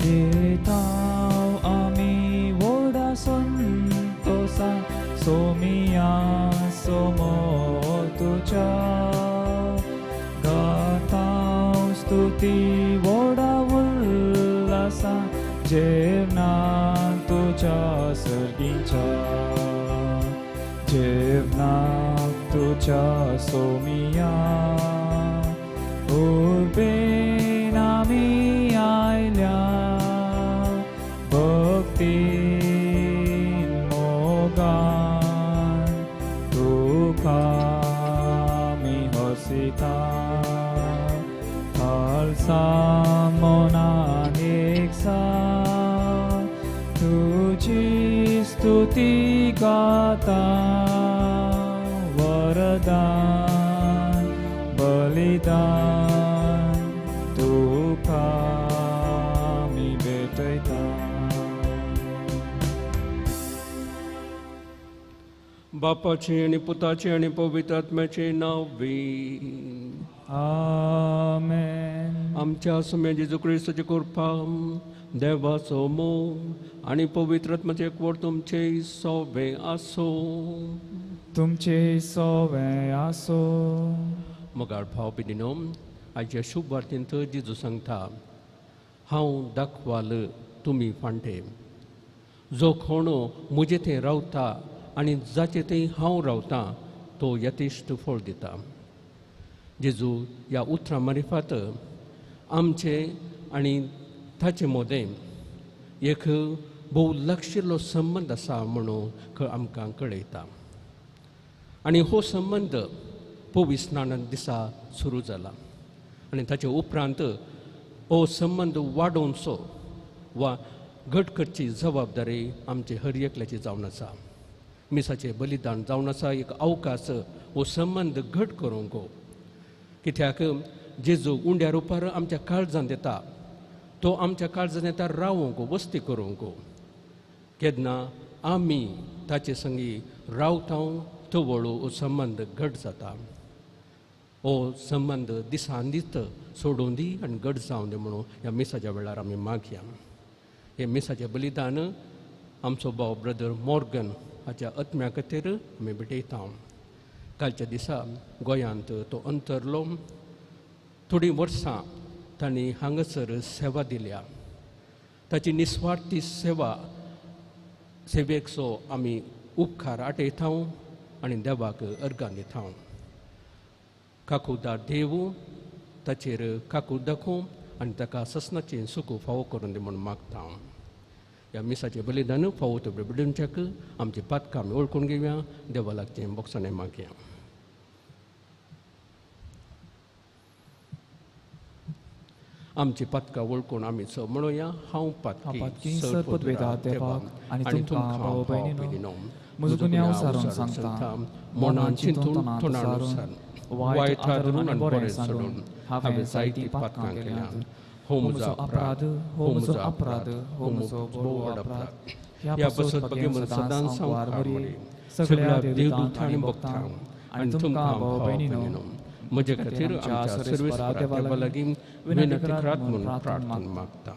घेताव आमी व्हडा संतोसा सोमिया सोमो तुज्या गाताव स्तुती व्हडा उल्लासा जेवणा तुज्या सर्गीच्या जेवणाक तुज्या सोमिया उर्बेन आमी आयल्या भक्तीन मोगान तुका आमी हसिता खालसा मनान एकसा तुजी स्तुती गाता वरदान बलिदान तुका आमी भेटयता. बापाचे आनी पुताचे आनी पवित्र आत्म्याचे नांव. आमेन. आमच्या सुम्या जेजू क्रिस्ताची कृपा, देवाचो मोग आनी पवित्र आत्म्याचें एकवट तुमचे सोबें आसूं. तुमचे सोबें आसूं. मोगाळ भाव भयणीनो, आयच्या शुभ वार्तेंत जेजू सांगता, हांव दाखवाल तुमी फांटे. जो कोण म्हजे थंय रावता आनी जाचे थंय हांव रावतां तो यथेश्ट फळ दिता. जेजू ह्या उतरां मारिफात आमचे आनी ताचे मदें एक भोव लागशिल्लो संबंद आसा म्हणून आमकां कळयता. आनी हो संबंद पवित्र स्नान दिसा सुरू जाला आनी ताचे उपरांत हो संबंद वाडोवचो वा घट करची जबाबदारी आमचे हर एकल्याची जावन आसा. मिसाचें बलिदान जावन आसा एक अवकाश हो संबंद घट करूंक. कित्याक जेजू उंड्या रुपार आमच्या काळजांत येता, तो आमच्या काळजांत येता रावोंक, वस्ती करूंक. केन्ना आमी ताचे संगी रावता तवळ हो संबंद घट जाता. हो संबंद दिसान दीस सोडून दी आनी घट जावन दी म्हणून ह्या मिसाच्या वेळार आमी मागया. हें मिसाचें बलिदान आमचो भाव ब्रदर मॉर्गन हाच्या आत्म्या खातीर आमी भेटयता. कालच्या दिसा गोंयांत तो अंतरलो. थोडीं वर्सां तांणी हांगासर सेवा दिल्या. ताची निस्वार्थी सेवा सेवेकसो आमी उपकार आटयता आनी देवाक अर्गां दिता. काकुदार देव ताचेर काकूद दाखोवं आनी ताका ससनाचें सुख फावो करून दी म्हूण मागता. ह्या मिसाचें बलिदान फावो तो बिडुंच्याक आमची पातकां आमी वळखून घेवया, देवा लागचें बोगसाणें मागया. आमची पातकां वळखून आमी स म्हणुया, हांव पातकी सरपदवेदा देवाक आनी तुमकां भाव भयणीनो म्हजो गुन्यांव सारून सांगता, मनान चिंतून तोंडान सारून वायट आदरून आनी बरें सोडून हांवें जायतीं पातकां केल्यांत. हो म्हजो अपराध, हो म्हजो अपराध, हो म्हजो व्हड अपराध. ह्या पासत भगेवन सदांच हांव मरे सगळ्या देवदूतांक आनी भक्तांक आनी तुमकां भाव भयणीनो म्हजे खातीर आमच्या सर्वेस्परा देवा लागीं विनंती करात म्हूण प्रार्थना मागता.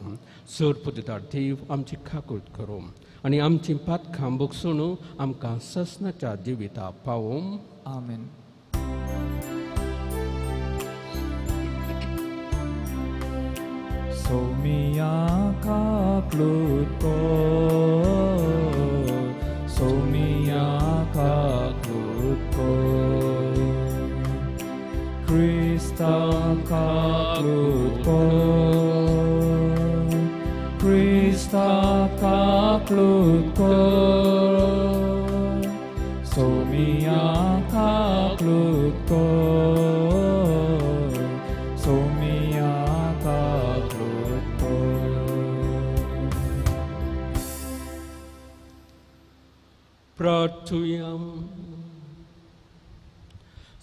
सर पुतार देव आमची काकूट करूं आनी आमची पातकां भोगसून आमकां ससनाच्या जिविता पावोवं. आमेन. सोमिया काकलूत कर, सोमिया काकलूत कर, क्रिस्ता काकलूत कर, क्रिस्ता काकलूत कर, सोमिया काकलूत कर, सोमिया काकलूत कर. प्रार्थुया.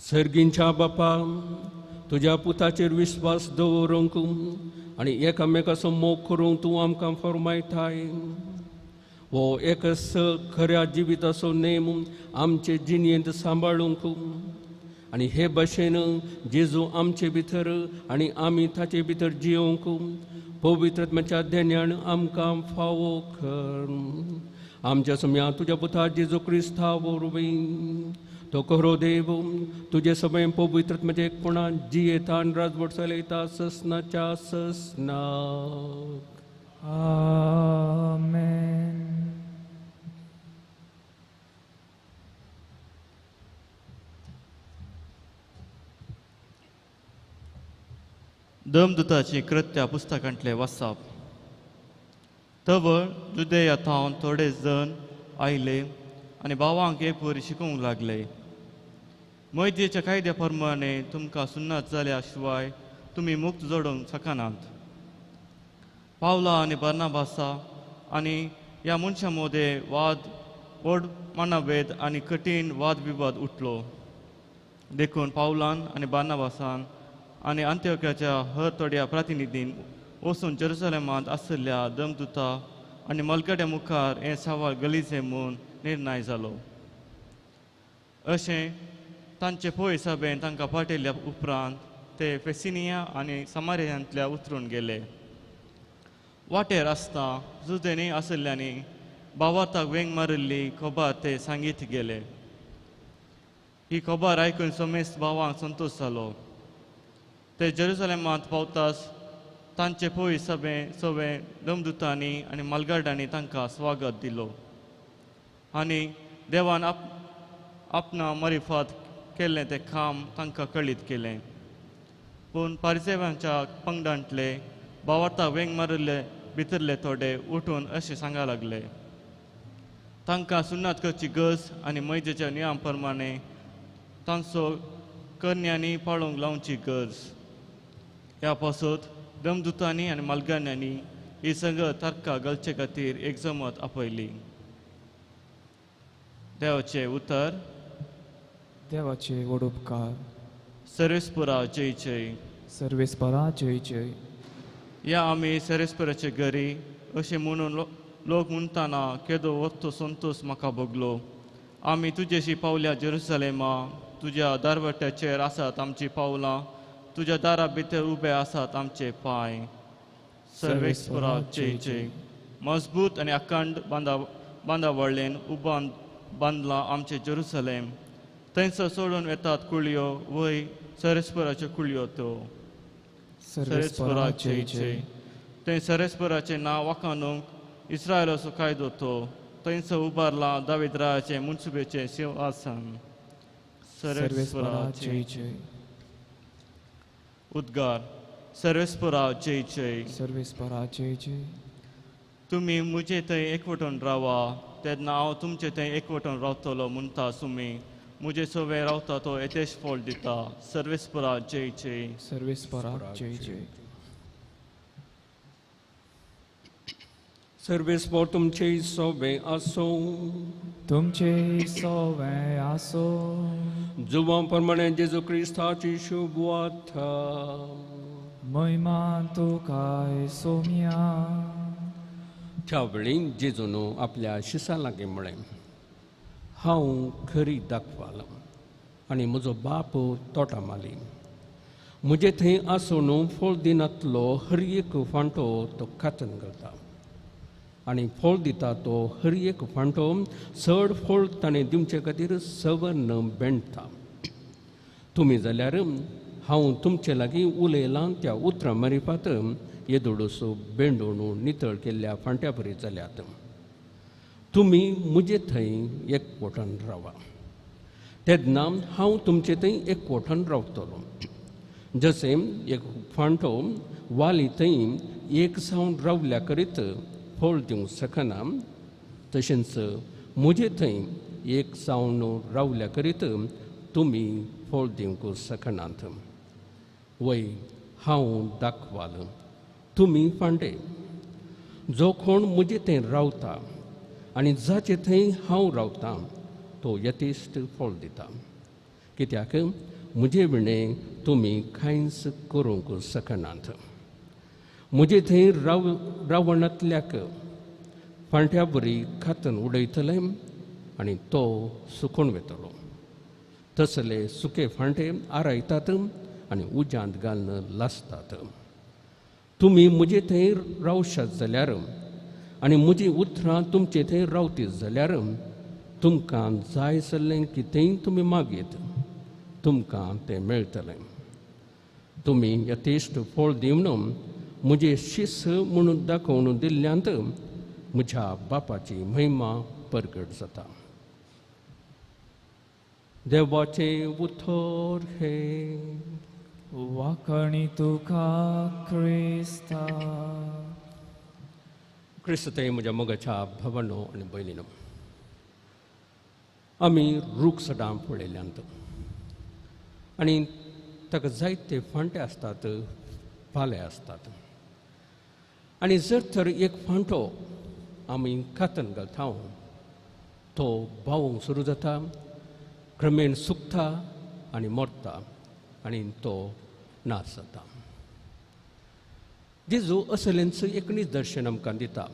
सर्गींच्या बापा, तुज्या पुताचेर विस्वास दवरूंक आनी एकामेकाचो मोग करूंक तूं आमकां फर्मायताय. हो एकच खऱ्या जिविताचो नेम आमचे जिणेंत सांबाळूंक आनी हे भाशेन जेजू आमचे भितर आनी आमी ताचे भितर जियोवंक पवित्रत्माच्या देण्यान आमकां फावो कर. आमच्या सम्या तुज्या पुता जेजू क्रिस्ता वरवीं तो खरो देव तुजे सगळे पवित्रत्माचे एकपणान जियेता आनी राजवट चलयता ससनाच्या ससनाक. आमेन. दमदुताची कृत्या पुस्तकांतले वाचप. तवळ जुदेया थावन थोडे जण आयले आनी भावांक एक वरी शिकोवंक लागले, मैद्येच्या कायद्या प्रमाणे तुमकां सुन्नात जाल्या शिवाय तुमी मुक्त जोडूंक शकनात. पावला आनी बार्नाबासा आनी ह्या मनशां मदें वाद व्हड मानाभेद आनी कठीण वाद विवाद उठलो. देखून पावलान आनी बार्नाबासान आनी अंत्योक्याच्या हर थोड्या प्रतिनिधीन वचून जेरुसलेमांत आशिल्ल्या दमदुता आनी मलगड्या मुखार हें सवाल गलिचें म्हूण निर्णय जालो. अशें तांचे पय सभेन तांकां पाठयल्या उपरांत ते फेसिनिया आनी समारियांतल्या उतरून गेले. वाटेर आसता जुदेनी आशिल्ल्यांनी भावार्थाक वेंग मारिल्ली खबर ते सांगीत गेले. ही खबर आयकून समेस्त भावांक संतोश जालो. ते जेरुसलेमांत पावतास तांचे पय सभे सवे दमदुतांनी आनी मालगाड्यांनी तांकां स्वागत दिलो आनी देवान आपणा मरिफात केल्लें तें काम तांकां कळीत केलें. पूण पारिसेवांच्या पंगडांतले भावार्थाक वेंग मारिल्ले भितरले थोडे उठून अशें सांगा लागले, तांकां सुन्नात करची गरज आनी मैजेच्या नियम प्रमाणे तांचो करण्यांनी पाळूंक लावची गरज. ह्या पासत दमदुतांनी आनी मालगाण्यांनी ही संगत तारकां घालचे खातीर एक जमत आपयली. देवाचें उतर. देवाचे व्हड उपकार. सर्वेस्परा जय जय. सर्वेस्परा जय जय. या आमी सर्वेस्पराचे घरी अशें म्हणून लोक म्हणटाना केदो वत्तो संतोश म्हाका भोगलो. आमी तुजेशी पावल्या जेरुसलेमा, तुज्या दारवट्याचेर आसात आमची पावलां, तुज्या दारा भितर उबे आसात आमचे पांय. सर्वेस्परा जय जय. मजबूत आनी अखंड बांदावळेन उबान बांदलां आमचें जेरुसलेम, थंयसर सोडून येतात कुळयो, वय सर्वेस्पराच्यो कुळयो त्यो. सर्वेस्परा जय जय. थंय सर्वेस्पराचें नांव वाखाणूंक इस्रायलाचो कायदो तो, थंयसर उबारलां दावीद रायाचें मुन्सुबेचें सिंहासन. सर्वेस्परा जय जय. उद्गार. सर्वेस्परा जय जय. सर्वेस्परा जय जय. तुमी म्हजे थंय एकवटून रावा तेन्ना हांव तुमचे थंय एकवटून रावतलो म्हणटा सुमी. म्हजे सवे रावता तो येतेश फळ दिता. सर्वेस्परा जय जय. सर्वेस्परा जय जय. सर्वेस्पर तुमचे सोवे आसो. तुमचे सोवे आसो. जुवां प्रमाणे जेजू क्रिस्ताची शुभवार्ता. महिमा तुका सोम्या. त्या वेळी जेजून आपल्या शिसां लागीं म्हळें, हांव खरी दाखवाल आनी म्हजो बाप तोटा माली. म्हजे थंय आसून फळ दिनातलो हर एक फांटो तो खातन घालता आनी फळ दिता तो हर एक फांटो चड फळ ताणें दिवचे खातीर सवर्ण बेणटा. तुमी जाल्यार हांव तुमचे लागीं उलयलां त्या उतरां मारिफात येदोडसो बेंडोणू नितळ केल्ल्या फांट्या बरी जाल्यात. तुमी म्हजे थंय एकवटान रावा तेन्ना हांव तुमचे थंय एकवटान रावतलो. जशें एक फांटो वाली थंय एक सावन रावल्या करीत फळ दिवंक शकना, तशेंच म्हजे थंय एक सावन रावल्या करीत तुमी फळ दिवंक शकनात. वय हांव दाखवाल, तुमी फांटे. जो कोण म्हजे थंय रावता आनी जाचे थंय हांव रावतां तो यथेश्ट फळ दिता, कित्याक म्हजे विणें तुमी कांयच करूंक शकनात. म्हजे थंय रावणांतल्याक फांट्या बरी खातन उडयतलें आनी तो सुकून वतलो. तसले सुके फांटे आरायतात आनी उज्यांत घालून लासतात. तुमी म्हजे थंय रावशात जाल्यार आनी म्हजीं उतरां तुमचे थंय रावतीत जाल्यार तुमकां जाय जाल्लें कितेंय तुमी मागीत तुमकां तें मेळटलें. तुमी यथेश्ट फळ दिवन म्हजे शिस म्हणून दाखोवन दिल्ल्यांत म्हज्या बापाची महिमा परगट जाता. देवाचें उतर हें. वाखाणी तुका क्रिस्ता. क्रिस्तय म्हज्या मोगाच्या भावांनो आनी भयणीनो, आमी रूख सदां पळयल्यांत आनी ताका जायते फांटे आसतात, पाले आसतात. आनी जर तर एक फांटो आमी कातन घालता तो बावूंक सुरू जाता, क्रमेण सुकता आनी मरता आनी तो नाश जाता. जेजू असलेंच एक निदर्शन आमकां दिता.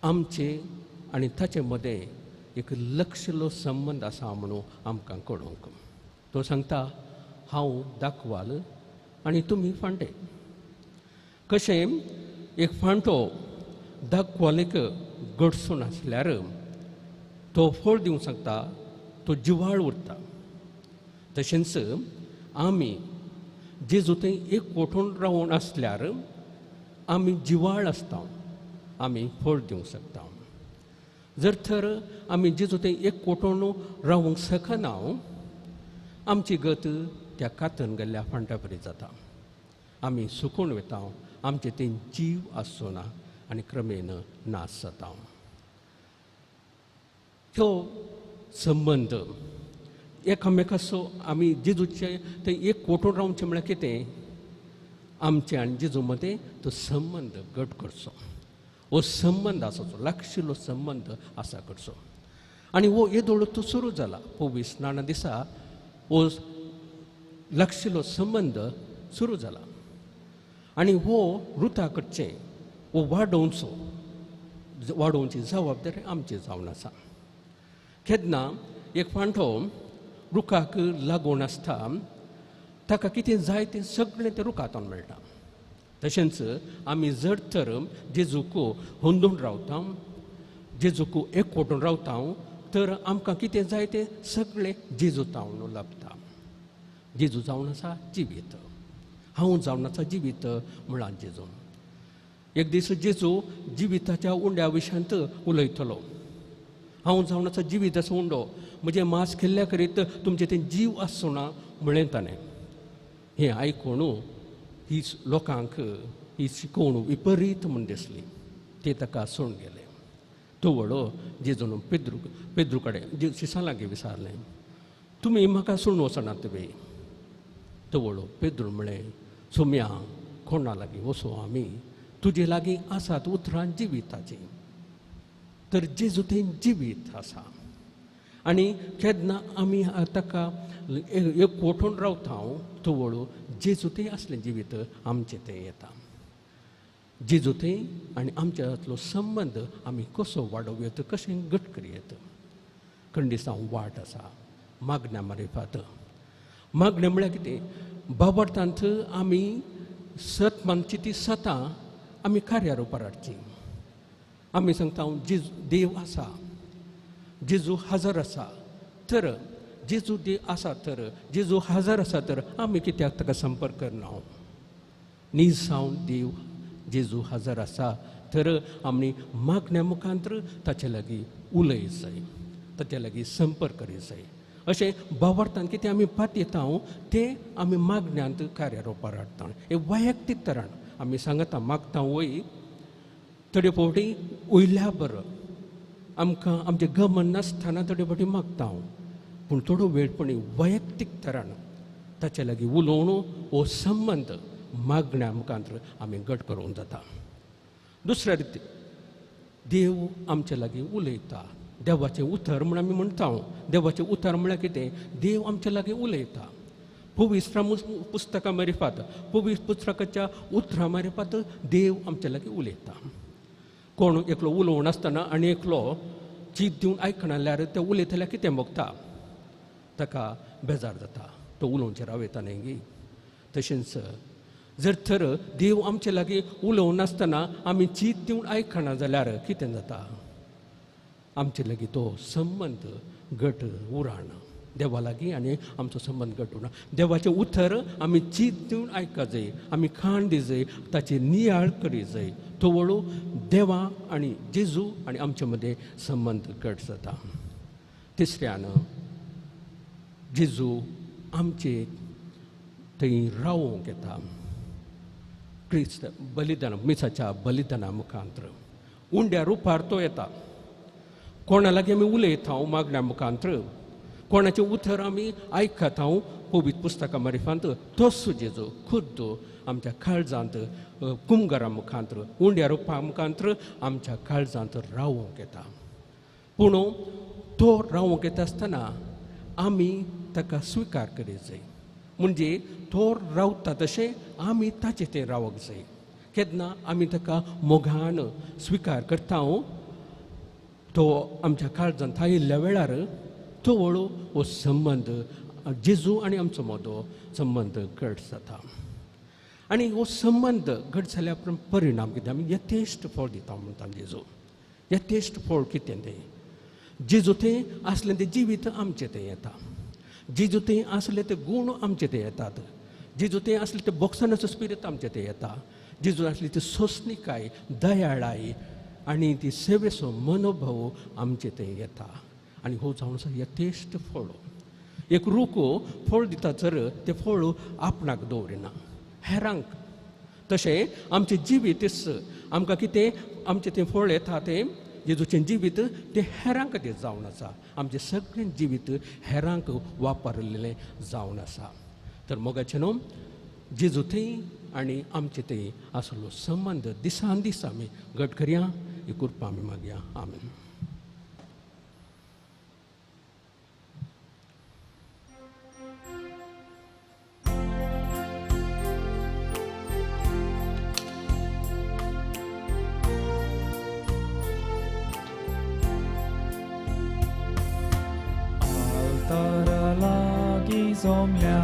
आमचे आनी ताचे मदें एक लक्षलो संबंद आसा म्हणून आमकां कळोवंक. तो सांगता, हांव दाखवाल आनी तुमी फांटे. कशें एक फांटो दाखवालेक गडसून आसल्यार तो फळ दिवंक शकता, तो जिवाळ उरता. तशेंच आमी जेजू थंय एक कोठून रावून आसल्यार आमी जिवाळ आसता, आमी फळ दिवंक शकता. जर तर आमी जेजू थंय एक कोठून रावूंक शकना, आमची गत त्या कातन गेल्ल्या फांट्या बरी जाता. आमी सुकून वता, आमचे थंय जीव आसचो ना आनी क्रमेन नाश जाता. ह्यो संबंद एकामेकाचो आमी जेजूचे थंय एक कोठून रावचें म्हळ्यार कितें, आमचे आनी जेजू मदें तो संबंद घट करचो. हो संबंद आसाचो लागशिल्लो संबंद आसा करचो. आनी हो येदोळ तो सुरू जाला पवित्र स्नाना दिसा हो लागशिल्लो संबंद सुरू जाला आनी हो रुता करचें, हो वाडोवचो, वाडोवची जबाबदारी आमची जावन आसा. केन्ना एक फांटो रुखाक लागून आसता, ताका कितें जाय तें सगळें तें रुखांतल्यान मेळटा. तशेंच आमी जर तर जेजूक होंदून रावता, जेजूक एकवटून रावता, तर आमकां कितें जाय तें सगळें जेजू तावन लाभता. जेजू जावन आसा जिवीत, हांव जावन आसा जिवीत म्हळां जेजून. एक दीस जेजू जिविताच्या उंड्या विशयांत उलयतलो. हांव जावन आसा जिवीत आसा उंडो, म्हजें मांस खेल्ल्या करीत तुमचें तें जीव आसचो ना म्हळें ताणें. हें आयकून ही लोकांक ही शिकोवण विपरीत म्हूण दिसली. ते ताका सोडून गेले. तो व्हडो जेजून पेद्रू कडेन शिसां लागीं विचारलें, तुमी म्हाका सोडून वचनात वे? तो व्हडो पेद्रू म्हळें, सोम्या कोणा लागीं वचूं आमी? तुजे लागीं आसात उतरां जिविताचीं. तर जेजू थंय जिवीत आसा आनी केन्ना आमी ताका एक कोठून रावता तो वळू जेजू थंय आसलें जिवीत आमचें थंय येता. जेजू थंय आनी आमच्या संबंद आमी कसो वाडोवं येता, कशें घट करूं येता. खंडिसांव वाट आसा मागण्या मारिफात. मागणें म्हळ्यार कितें, बाबडतांत आमी सत मानची ती सतां आमी कार्या रुपार हाडची. आमी सांगता जेजू देव आसा, जेजू हजर आसा, तर जेजू देव आसा तर जेजू हजर आसा तर आमी कित्याक ताका संपर्क करना? निजावन देव जेजू हजर आसा तर आमी मागण्या मुखांतर ताचे लागीं उलय जाय, ताचे लागीं संपर्क करी जाय. अशें बावडतान कितें आमी पातयेता तें आमी मागण्यांत कार्यारोपार हाडटा. हे वैयक्तीक तरान आमी सांगता मागता वय थोडे फावटी वयल्या बरो आमकां आमचें गमन नासतना थोडे फावटी मागता हांव, पूण थोडो वेळ पणी वैयक्तीक तरान ताचे लागीं उलोवन हो संबंद मागण्या मुखांतर आमी घट करूंक जाता. दुसऱ्या रिती देव आमचे लागीं उलयता. देवाचें उतर म्हूण आमी म्हणटा. देवाचें उतर म्हळ्यार कितें, देव आमचे लागीं उलयता. पवित्र पुस्तकां मारिफात, पवित्र पुस्तकाच्या उतरां मारिफात देव आमचे लागीं उलयता. कोण एकलो उलोवन आसतना आनी एकलो चीत दिवन आयकना जाल्यार ते उलयतल्यार कितें भोगता, ताका बेजार जाता, तो उलोवचें रावयता न्ही. तशेंच जर तर देव आमचे लागीं उलोवनासतना आमी चीत दिवन आयकना जाल्यार कितें जाता? आमचे लागीं तो संबंद घट उरना देवा लागीं आनी आमचो संबंद घट उरना. देवाचें उतर आमी चीत दिवन आयका जाय, आमी खाण दी जाय, ताची नियाळ करी जाय. तो वळू देवा आनी जेजू आनी आमचे मदें संबंद घट जाता. तिसऱ्यान जेजू आमचे थंय रावोंक येता क्रिस्त बलिदान मिसाच्या बलिदाना मुखांत्र उंड्या रुपार तो येता. कोणा लागीं आमी उलयता मागण्या मुखांत्र, कोणाचें उतर आमी आयकता पवित्र पुस्तकां मारिफांत, तोच जेजू खुद्द आमच्या काळजांत कुमगरा मुखांत्र उंड्या रुपा मुखांत्र आमच्या काळजांत रावोंक येता. पूण तो रावोंक येता आसतना आमी ताका स्विकार करीत जाय, म्हणजे तो रावता तशें आमी ताचें तें रावंक जाय. केन्ना आमी ताका मोगान स्विकार करता तो आमच्या काळजांत आयिल्ल्या वेळार तो वळू हो संबंद जेजू आनी आमचो मदो संबंद घट जाता. आनी हो संबंद घट जाल्या उपरांत परिणाम कितें? आमी यथेश्ट फळ दिता म्हणटा जेजू. यथेश्ट फळ कितें तें? जेजू तें आसलें तें जिवीत आमचें तें येता, जेजू तें आसलें ते गूण आमचे ते येतात, जेजू तें आसलें तें बोक्सानाचो स्पिरीत आमचें तें येता, जेजू आसली ती सोंसणीकाय, दयाळाय आनी ती सेवेचो मनोभाव आमचे तें येता. आनी हो जावन आसा यथेश्ट फळ. एक रूख फळ दिता जर तें फळ आपणाक दवरिना, हेरांक. तशें आमचें जिवीत आमकां कितें आमचें तें फळ येता तें जेजूचें जिवीत तें हेरांक खातीर जावन आसा. आमचें सगळें जिवीत हेरांक वापरलेलें जावन आसा. तर मोगाचें न्हू जेजू थंय आनी आमचे थंय आसलो संबंद दिसान दीस आमी घट करया, ही कृपा आमी मागया. आमेन. जमल्या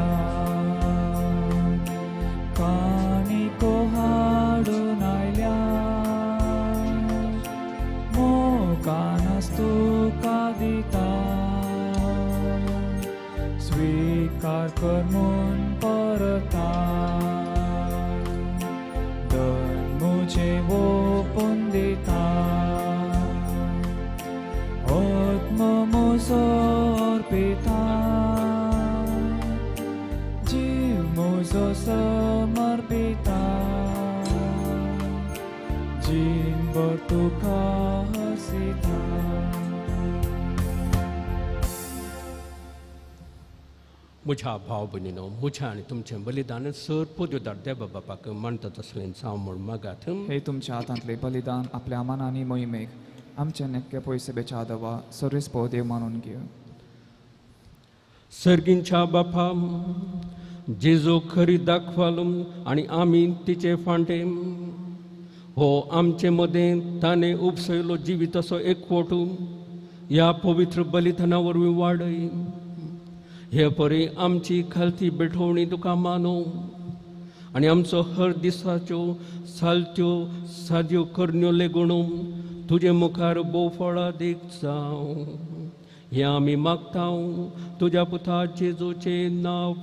काणिको हाडून आयल्या, मोगानच तुका दिता, स्विकार कर म्हूण परता, धन म्हजें ओंपून दिता, आत्मो म्हजो अर्पिता, समर्पिता, जीणभर तुका हसिता. म्हज्या भाव भयणीनो, म्हज्या आनी तुमचें बलिदान सर पदव्युदार देवा बापाक मानता तसलें जावं म्हूण मागात. हे तुमच्या हातांतलें बलिदान आपल्या मनांनी मोहिमेक आमच्या नेक्या पयशे बेच्या दवा सर्वेस देव मानून घेव. सर्गींच्या बापा, जेजू खरी दाखवाल आनी आमी तिचे फांटे, हो आमचे मदें ताणें उपसयलो जिविताचो एकवट ह्या पवित्र बलिदाना वरवीं वाडय. हे परी आमची खालती बेठोवणी तुका मानू आनी आमचो हर दिसाच्यो सालत्यो साद्यो करण्यो लेगून तुजे मुखार भोव फळां देख जावं. हें आमी मागता तुज्या पुता जेजूचें नांव.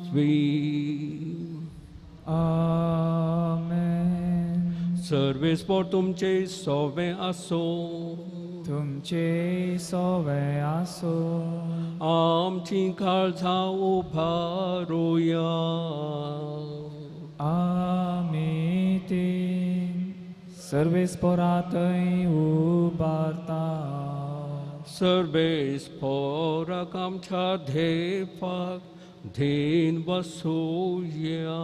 आमेन. सर्वेस्पोर तुमचे सोवे आसो, तुमचे सोवे आसो. आमची काळजां उबारुया, आमी ती सर्वेस्पोरांतय उबारता. सर्वेस्पोराक आमच्या देवाक धेन बसोया.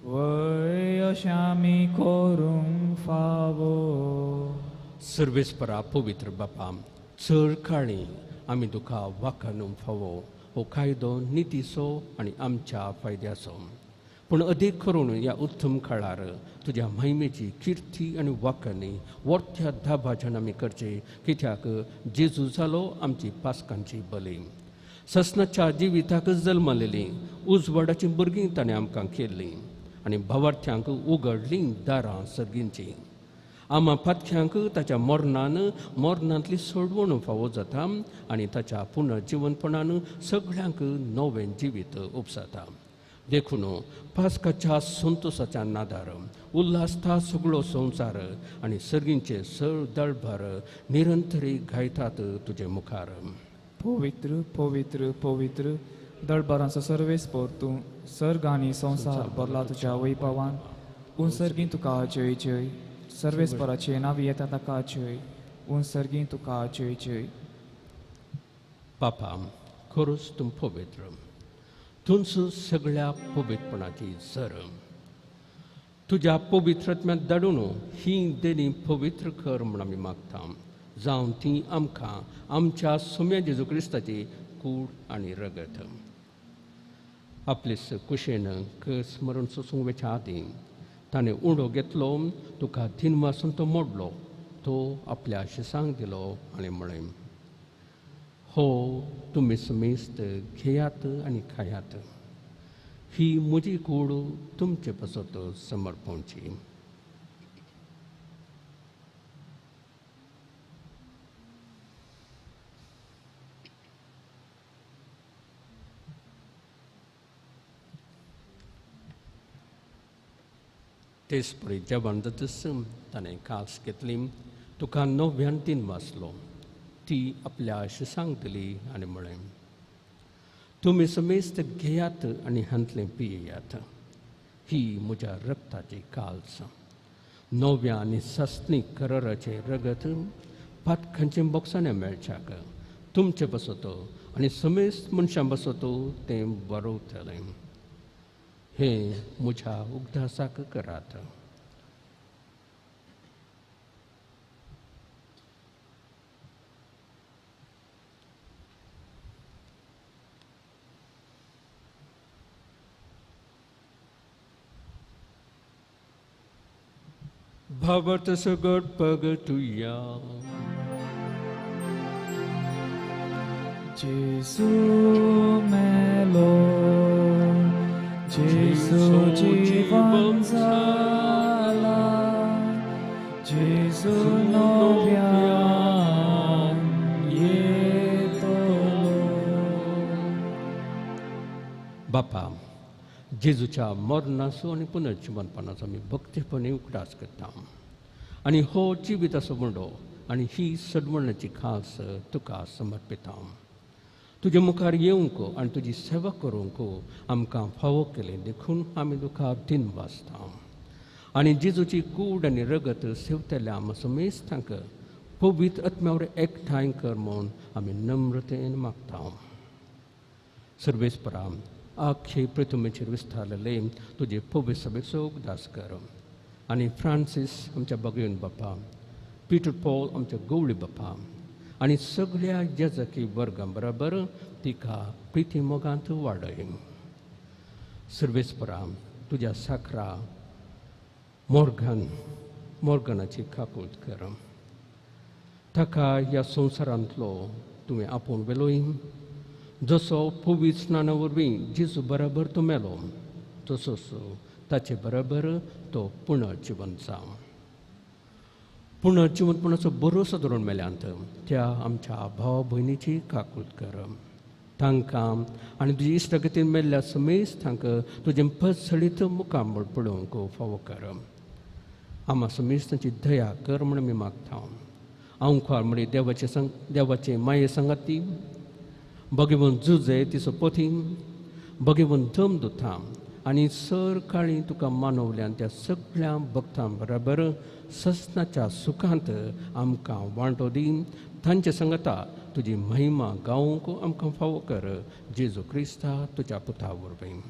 वय अशें आमी करूंक फावो. सर्वेस्परा पवित्र बापा, चड काळी आमी तुका वाखाणूंक फावो हो कायदो नितीचो आनी आमच्या फायद्याचो. पूण अदीक करून ह्या उत्तम काळार तुज्या महिमेची किर्ती आनी वाखाणी वर्त्या दाबाच्यान आमी करचे, कित्याक जेजू जालो आमची पासकांची बली. ससनाच्या जिविताक जल्मलेली उजवाडाची भुरगीं ताणें आमकां केल्लीं. आनी भावार्थ्यांक उगडलीं दारां सर्गींचीं. आमा पातख्यांक ताच्या मरणान मरणांतली सोडवण फावो जाता आनी ताच्या पुनर्जिवनपणान सगळ्यांक नवें जिवीत उपसाता. देखून पास्काच्या संतोसाच्या नादार उल्हासता सगळो संवसार आनी सर्गींचे सर दळभर निरंतरी गायतात तुजे मुखार. पवित्र पवित्र पवित्र दळभरांचो सर्वेस्पर तूं, सर्ग आनी संवसार भरला तुज्या वैभवान. उन सर्गीं तुका जय जय. सर्वेस्पराचे नांव येता ताका जय. उन सर्गीं तुका जय जय. बापा खरोच तूं पवित्र, तुंच सगळ्या पवित्रपणाची सर. तुज्या पवित्रत्म्यात धाडून ही देणी पवित्र कर म्हूण आमी मागता, जावन ती आमकां आमच्या सोम्या जेजू क्रिस्ताची कूड आनी रगत. आपले कुशेन कस मरण सोसूंक वेच्या आदीं ताणें उंडो घेतलो, तुका दिनवासून तो मोडलो, तो आपल्या शिसांक दिलो आनी म्हळें, हो तुमी समेस्त घेयात आनी खायात, ही म्हजी कूड तुमचे पासत समर्पणची. तेच पळय जेवण जातच ताणें कास घेतली, तुका नव्यान दिन वाचलो, ती आपल्या शिसांक दिली आनी म्हळें, तुमी समेस्त घेयात आनी हांतलें पियेयात, ही म्हज्या रक्ताची काल्स, नव्या आनी सासणी कराराचें रगत पातखांचें बोक्साणें मेळच्याक तुमचे बसतो आनी समेस्त मनशां बसतो तें बरोवतलें. हें म्हज्या उगदासाक करात. भावार्थ सगट पगतुया. जेजू मेलो, जेजू जीवन जाला, जेजू नव्यान येतलो. बापा, जेजूच्या मरणाचो आनी पुनर्जिवनपणाचो आमी भक्तीपणी उगडास करता आनी हो जिविताचो मुंडो आनी ही सडवणाची खास तुका समर्पिता. तुजे मुखार येवंक आनी तुजी सेवा करूंक आमकां फावो केलें देखून आमी तुका दिन वाचता आनी जेजूची कूड आनी रगत सेवतल्या आमकां समेस्तांक पवित्र आत्म्यावर एकठांय कर म्हूण आमी नम्रतेन मागता. सर्वेस्परा, आख्खे पृथ्वीचेर विस्तारलेले तुजे पवित्र सभेचो उगदास कर आनी फ्रांसीस आमच्या बगयून बापा, पीटर पॉल आमच्या गवळी बापा आनी सगळ्या जेजकी वर्गां बराबर तिका प्रिती मोगांत वाडय. सर्वेस्परा, तुज्या साखरा मोर्गनाची काकूत कर, ताका ह्या संवसारांतलो तुवें आपोवन व्हेलोय, जसो पवित्र स्नाना वरवीं जेजू बराबर तो मेलो तसोच ताचे बराबर तो पुनर्जिवन जावं. पुनर्जिवनपणाचो बरोसो धरून मेल्यांत त्या आमच्या भाव भयणीची काकूत कर, तांकां आनी तुजी इश्टागतीन मेल्ल्या समेस्तांक तुजें पसळीत मुखामळ पळोवंक फावो कर. आमा समेस्तांची दया कर म्हूण आमी मागता. आंवखार म्हळी देवाचे माये सांगाती भगवंत जुजे तिचो पोथी भगवंत दम दुथा आनी सर काळी तुका मानवल्यान त्या सगळ्या भक्तां बराबर ससनाच्या सुखांत आमकां वांटो दी. तांचे सांगता तुजी महिमा गावंक आमकां फावो कर, जेजू क्रिस्ता तुज्या पुता वरवीं.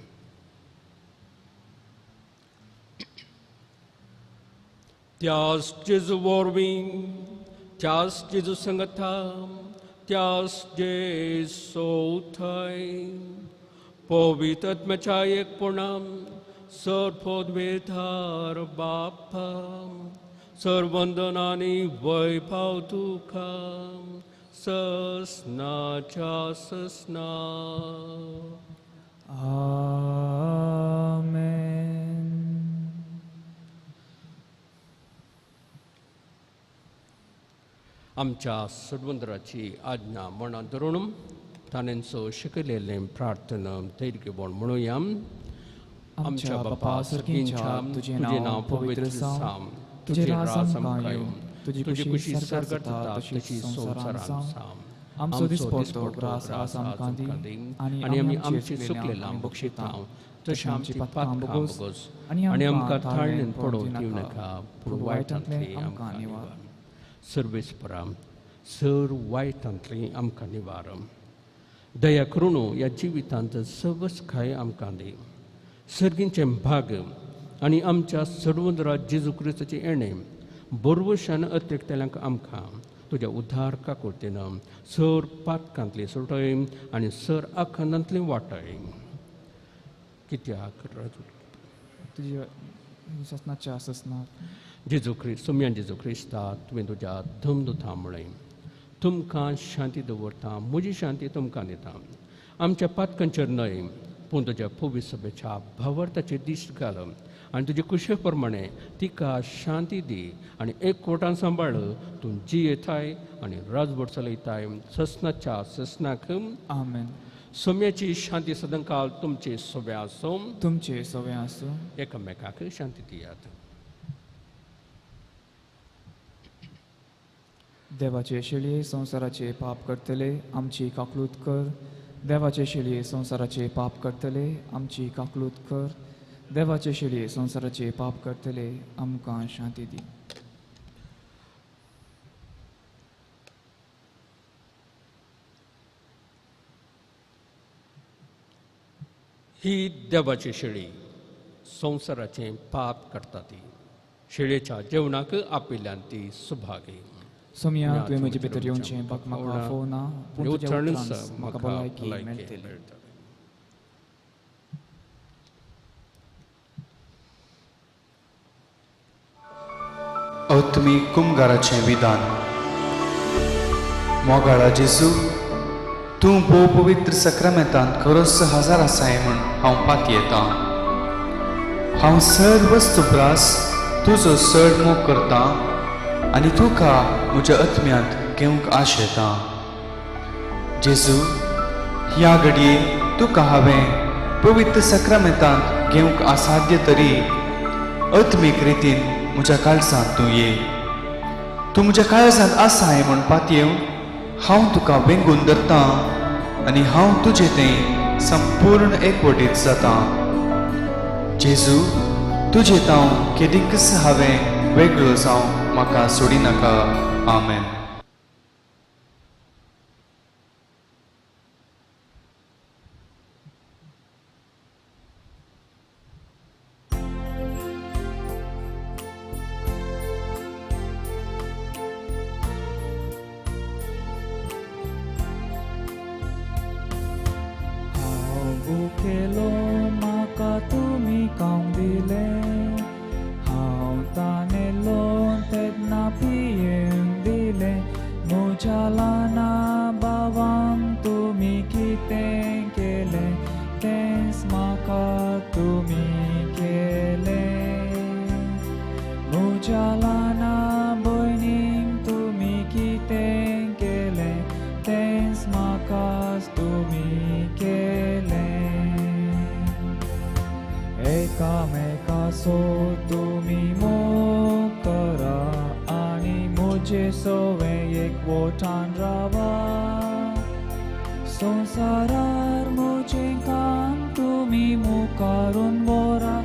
त्यास जेजू वरवीं, त्यास जेजू सांगता, त्यास जेसो थंय पवित्र आत्म्याच्या एकपणान सर पदवेधार बापा सर वंदनानी वैभव तुका ससनाच्या ससना. आमेन. आमच्या सडवंदराची आज्ञा मनां धरून ताणेंचो शिकयलेलें प्रार्थना धैर्यपण म्हणुया. आमच्या बापा सर्गींच्या तुजें नांव पवित्र जावं, तुजें राज आमकां येवं, तुजी खुशी सर्गांत जाता तशी संवसारांत जावं. आमचो दिसपट्टो ग्रास आज आमकां दी आनी आमी आमची चुकलेलां बक्षिता तशें आमची पातकां भोगोस आनी आमकां थाळणेन पडोवंक दिवं नाका, पूण वायटांतलें आमकां निवार. सर्वेस्परा सर वायटांतलें आमकां निवार. दया करून ह्या जिवितांत सवसकाय आमकां दी. सर्गींचें भाग आनी आमच्या सडवंदरा जेजू क्रिस्ताचें येणें बरवशान अतिरिक्तल्यांक आमकां तुज्या उद्धार काकुळतेन सर पातकांतली सुटय आनी सर आखांतांतली वाटय. कित्याक तुज्या ससनाच्या ससनात जेजू क्रिस्त सोम्यान जेजू क्रिस्ता तुवें तुज्या धमदुता म्हळें, तुमकां शांती दवरता, म्हजी शांती तुमकां दिता. आमच्या पातकांचेर न्हय पूण तुज्या पवित्र सभेच्या भावार्थाचेर दिश्ट घाल आनी तुजे कुशे प्रमाणे तिका शांती दी आनी एक कोटान सांबाळ. तूं जियेताय आनी राजवट चलयताय ससनाच्या ससनाक. आमेन. सोम्याची शांती सदांकाल तुमचे सोबे आसूं. तुमचे सोबे आसूं. एकामेकाक शांती दियात. देवाचे शेळये संवसाराचे पाप करतले आमची काकलूत कर. देवाचे शेळये संवसाराचे पाप करतले आमची काकलूत कर. देवाचे शेळये संवसाराचे पाप करतले आमकां शांती दी. ही देवाची शेळी संवसाराचें पाप करता ती शेळयेच्या जेवणाक आपयल्यान ती सुभागी. सोम्या तुवें म्हजे भितर येवचें बाक म्हाका आफोवना, पूण तुज्या उतरान म्हाका भलायकी मेळटली. आत्मीक कुमगाराचें विधान. मोगाळा जेजू, तूं भोव पवित्र सक्रामेंतांत खरोच हजार आसाय म्हूण हांव पातयेतां. हांव सर वस्तू प्रास तुजो चड मोग करतां आनी तुका म्हज्या आत्म्यांत घेवंक आशेतां. जेजू, ह्या घडये तुका हांवें पवित्र सक्रामेंतांत घेवंक असाध्य तरी आत्मीक रितीन म्हज्या काळजांत तूं ये. तूं म्हज्या काळजांत आसाय म्हूण पातयेवन हांव तुका वेंगून धरतां आनी हांव तुजे थंय संपूर्ण एकवटीत जातां. जेजू, तुजे तांव केदींकच हांवें वेगळो जावं म्हाका सोडिनाका. आमेन. हांव भुकेलो म्हाका तुमी खावंक दिलें, हांव तानेलो तेन्ना पियेवंक दिलें. म्हज्या ल्हाना भावांक तुमी कितें केलें तेंच म्हाका तुमी केलें. म्हज्या ल्हाना भयणींक तुमी कितें केलें तेंच म्हाका तुमी केलें. एकामेकाचो तुमी मोग करा आनी म्हजे सवें एकवटान रावा. संवसारार म्हजें काम तुमी मुखारून व्हरा,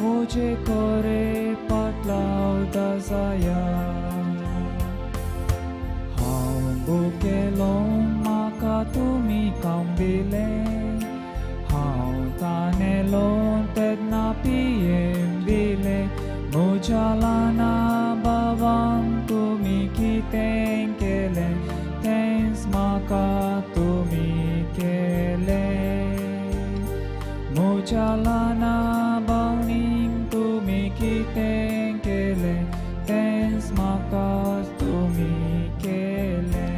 म्हजे खरे पाटलावता जाया. हांव भुकेलो म्हाका तुमी खावंक दिलें, हांव तानेलो तेन्ना पियेवंक दिलें. म्हज्या ल्हाना भावांक तुमी कितें केलें तेंच म्हाका तुमी केलें. म्हज्या ल्हाना भयणींक तुमी कितें केलें तेंच म्हाका तुमी केलें.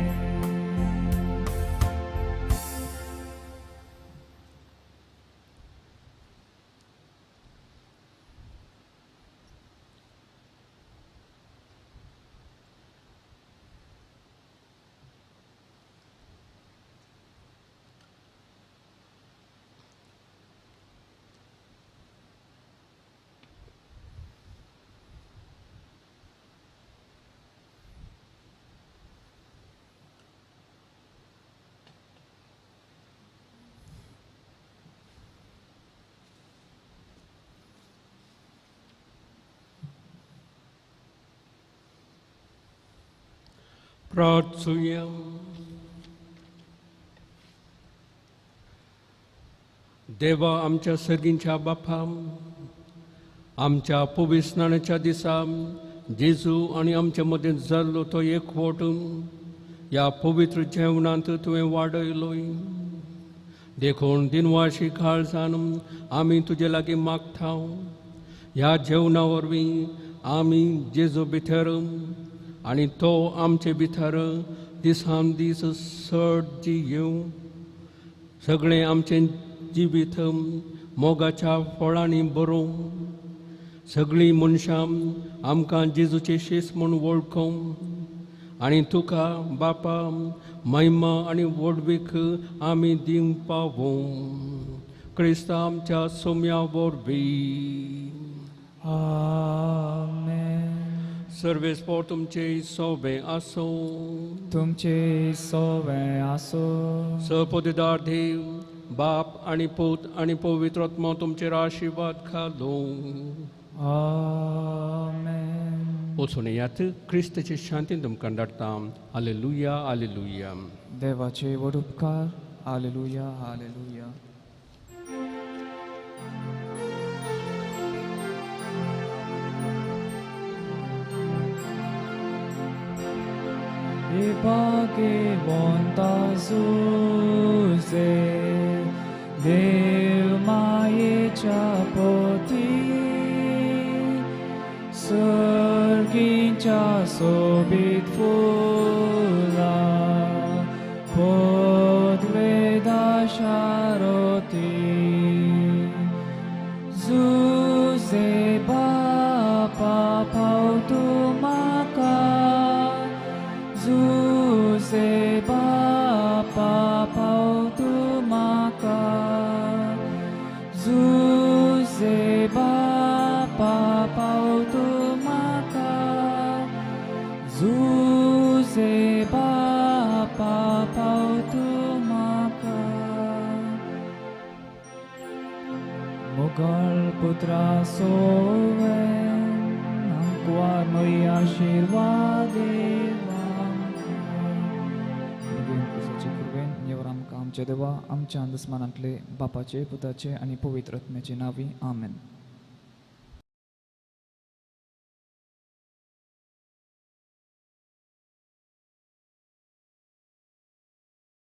प्रार्थुया. देवा आमच्या सर्गींच्या बापा, आमच्या पविस्नानाच्या दिसा जेजू आनी आमच्या मदें जाल्लो तो एकवट ह्या पवित्र जेवणांत तुवें वाडयलोय. देखून दिनवाशी काळजान आमी तुजे लागीं मागता, ह्या जेवणा वरवीं आमी जेजू भितर आनी तो आमचे भितर दिसान दीस चड जियेवं. सगळें आमचें जिवीत मोगाच्या फळांनी बरोवं. सगळीं मनशां आमकां जेजूचे शीस म्हूण वळखूं आनी तुका बापा महिमा आनी व्हडवीक आमी दिवंक पावूं. क्रिस्ता आमच्या सोम्या वरवीं. आमेन. सर्वेस्पोर तुमचे सोबे आसूं. तुमचे सोबे आसूं. सपदेदार देव बाप आनी पूत आनी पवित्र आत्मो तुमचेर आशिर्वाद घालूं. आमेन. वचून येयात, क्रिस्ताचे शांतीन तुमकां धाडटा. Hallelujah, hallelujah. देवाचे व्हड उपकार. Hallelujah, hallelujah. भाग्यवंता जुजे देव मायेच्या पोती, सर्गींच्या सोबीत फुलां पोदवेदा शारोती. जुजे बापा पावतू म्हाका, जुजे बापा पावतू म्हाका, जुजे बापा पावतू म्हाका, जुजे बापा पावतू म्हाका. मोगाळ पुत्रा सोवें आमकां मरी आशिर्वाद. आमच्या देवा आमच्या दुस्मानांतले बापाचे पुताचे आनी पवित्र आत्म्याचे नांवी. आमेन.